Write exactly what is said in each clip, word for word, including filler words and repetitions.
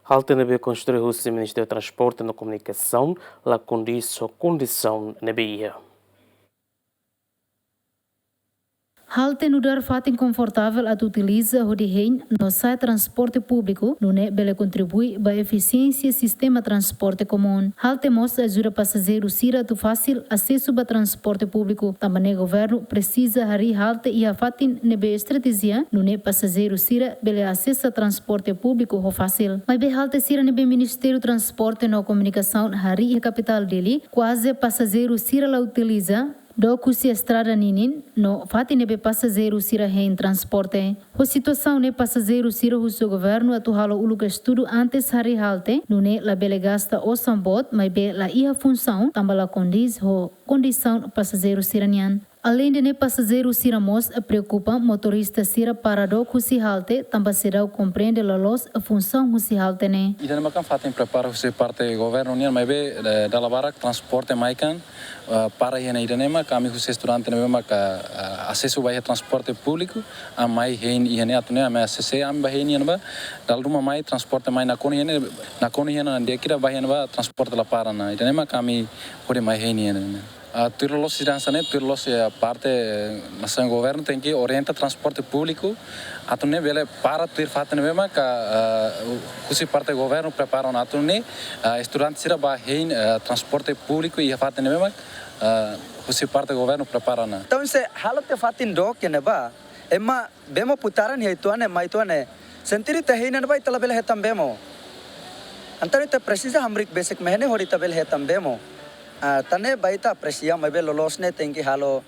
Halte ne'ebé konstrui husi Ministériu Transporte no Komunikasaun la kondiz ho kondisaun ne'ebé iha. Halte nu'udar fatin konfortavel atu utiliza hodi hein no sa'e transporte públiku, nune'e bele kontribui ba efisiénsia sistema transporte komún. Halte mós ajuda pasajeiru sira atu fasil asesu ba transporte públiku. Tanba ne'e governu presiza harii halte iha fatin ne'ebé estratéjia, nune'e pasajeiru sira bele asesa transporte públiku ho fasil. Maibé halte sira ne'ebé Ministériu Transporte no Komunikasaun harii iha kapitál Dili, kuaze pasajeiru sira la utiliza, dook husi estrada ninin, no fatin ne'ebé pasajeiru sira hein transporte. Ho situasaun ne'e pasajeiru sira husu governu atu halo uluk estudu antes harii halte, nune'e labele gasta osan boot, maibé la iha funsaun, tanba la kondiz ho kondisaun pasajeiru sira nian. Aleinde ne'e pasajeiru sira mós preokupa motorista sira para dook husi halte, tanba seidauk komprende loloos funsaun husi halte ne'e. Ida-ne'e mak fatin prepara husi parte governu nian, maibé, eh, dala barak transporte mai kan, eh, para iha ne'e. Ida-ne'e mak ami husi estudante ne'ebé mak, eh, asesu ba iha transporte públiku, ami mai hein iha ne'e atu nune'e ami asese ami ba hein iha ne'ebá. Dala ruma mai transporte mai nakonu iha ne'e, nakonu iha ne'e, dehan katak ba iha ne'ebá transporte la para ona. Ida-ne'e mak ami hodi mai hein iha ne'e. Ah, tuir loloos sira hanesan ne'e, tuir loloos, eh, parte, eh, nasaun governu tenke orienta transporte públiku atu nune'e bele para tuir fatin ne'ebé mak, ah, husi parte governu prepara ona atu nune'e, ah, estudante sira ba hein, ah, transporte públiku iha fatin ne'ebé mak, ah, husi parte governu prepara ona. Entaun se halo tiha fatin dook iha ne'ebá, ema bemo putaran iha uitoan ne'e, mai uitoan ne'e. Sentidu ita hein iha ne'ebá ita labele hetan bemo. Entaun ita presiza hamriik besik mai iha ne'e hodi ita bele hetan bemo. Ah, tan ne'e ba ita apresia, maibé loloos ne'e tenke halo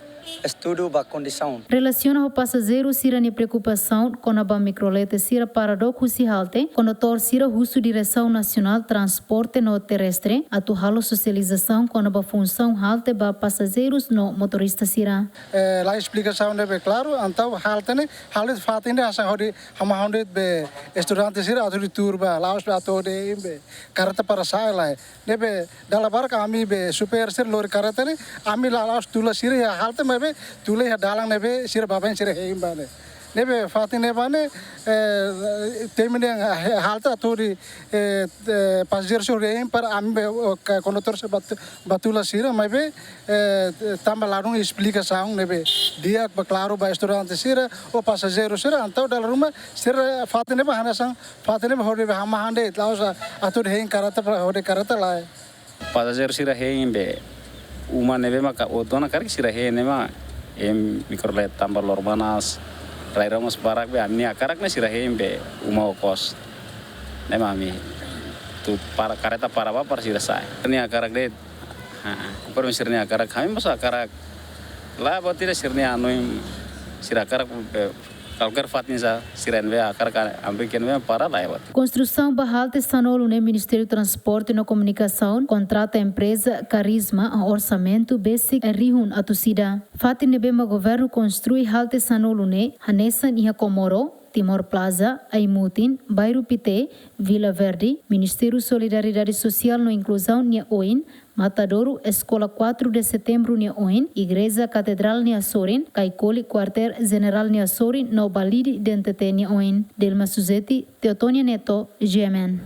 estudu ba kondisaun. Relasiona ho pasajeiru sira-nia preokupasaun kona-ba mikrolete sira para dook husi halte, kondutór sira husu Diresaun Nasionál Transporte no Terrestre atu halo sosializasaun kona-ba funsaun halte ba pasajeirus no motorista sira. Eh, la esplikasaun ne'ebé klaru, entaun halte ne'e, halte fatin ne'e hanesan hodi hamahan de'it be estudante sira atu hodi tuur ba, la'ós be atu hodi hein be kareta para sa'e lae. Ne'ebé dala barak ami be supir sira lori kareta ne'e, ami la, la'ós tula sira iha halte maibé tula iha dalan ne'ebé sira baibain sira hein ba ne'e. Ne'ebé fatin ne'ebá ne'e, eh, temi ne'e halte atu hodi, eh, eh, pasajeiru sira hein para ami be, oh, ka-, kondutór sira ba tu-, ba tula sira, maibé, eh, tanba ladún esplikasaun ne'ebé di'ak ba klaru ba estudante sira ou pasajeiru sira, entaun dala ruma sira fatin ne'ebá hanesan, fatin ne'ebá hodi be hamahan de'it, la'ós atu hodi hein kareta para hodi kareta lae. Pasajeiru sira hein be uma ne'ebé maka oto ona karik sira hein ne'e mak, em, mikrolete tanba loron manas, rai-rahun mós barak be ami-nia hakarak ne'e sira hein be uma okos. Ne'e mak ami atu para kareta para ba para sira sa'e. Nia hakarak de'it, ha, konforme sira-nia hakarak, ami mós hakarak. Lae, buat ida sira-nia anu, sira hakarak be, kalker fatin sá, sira ne'ebé hakarak ami-nia be para lae buat. Konstrusaun ba halte sanulu ne'e Ministériu Transporte no Komunikasaun kontrata empreza Karisma ho orsamentu besik rihun atus ida. Fatin ne'ebé mak governu konstrui halte sanulu ne'e hanesan iha Comoro, Timor Plaza, Aimutin, Bairru Pité, Vila Verde, Ministériu Solidariedade Sosiál no Inkluzaun nia oin, Matadouro, Eskola quatro de Setembro nia oin, Igreja Katedrál nia sorin, Caicoli Quartel General nia sorin no Balide DNTT nia oin. Delma Suzeti, Teotonia Neto, G M N.